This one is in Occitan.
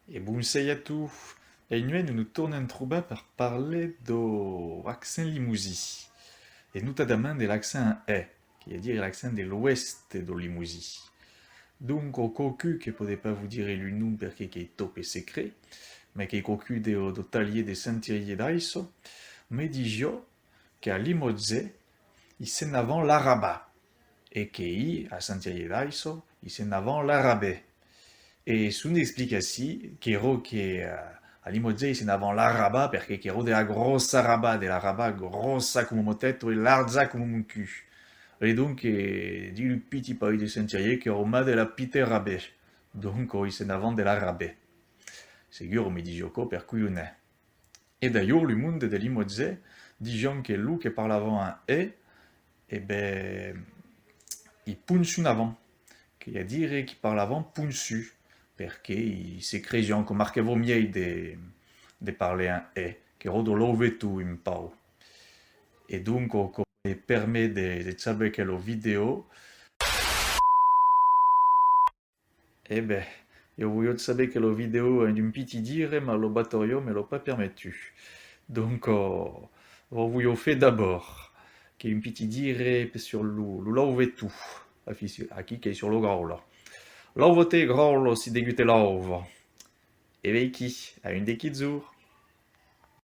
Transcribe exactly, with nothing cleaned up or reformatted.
E bonser a tots! Ennuech nos nos tornem trobar per parlar dau accent lemosin, e notadament de l'accent en è, qu'ei a dire l'accent de l'oèst dau Lemosin. Donc, quauqu'un que pòde pas vos dire lo nom perque qu'ei top secret, mas qu'ei quauqu'un dau, dau talhier de Sent Irier d'Aissa, me disiá qu'a Limòtges i senavan l'arabà, e qu'i, a Sent Irier d'Aissa, i senavan l'arabè. E son explicaci, qu'era que, eh, a Limòtges i senavan l'arabà, perque qu'era de la gròssa arabà, de l'arabà gròssa coma ma tèsta e larja coma mon cul. E donc, eh, dins lo pitit país de Sent Irier, qu'era mas de la pita arabè. Donc, i senavan de l'arabè. Segur, me disiá aquò per colhonar. E d'alhors, lo monde de Limòtges disián que los que parlavan en è, e ben, i ponsonavan, qu'ei a dire qu'i parlavan ponson, perque i se cresián que marcava mielhs de, de parlar en è, qu'era dau lauveton un pauc. E donc, quò me permet de, de chabar aquela vidèo. E ben, ieu voliá chabar aquela vidèo en un pitit dire, mas la bateriá me l'a pas permetut. Donc, eh, vos voliá far d'abòrd, qu'ei un pitit dire sur lo, lo lauveton, afi-, aquí qu'ei sur la graula. Lauva-te, graula, si degun te lauva. E veiquí, a un de quilhs jorns.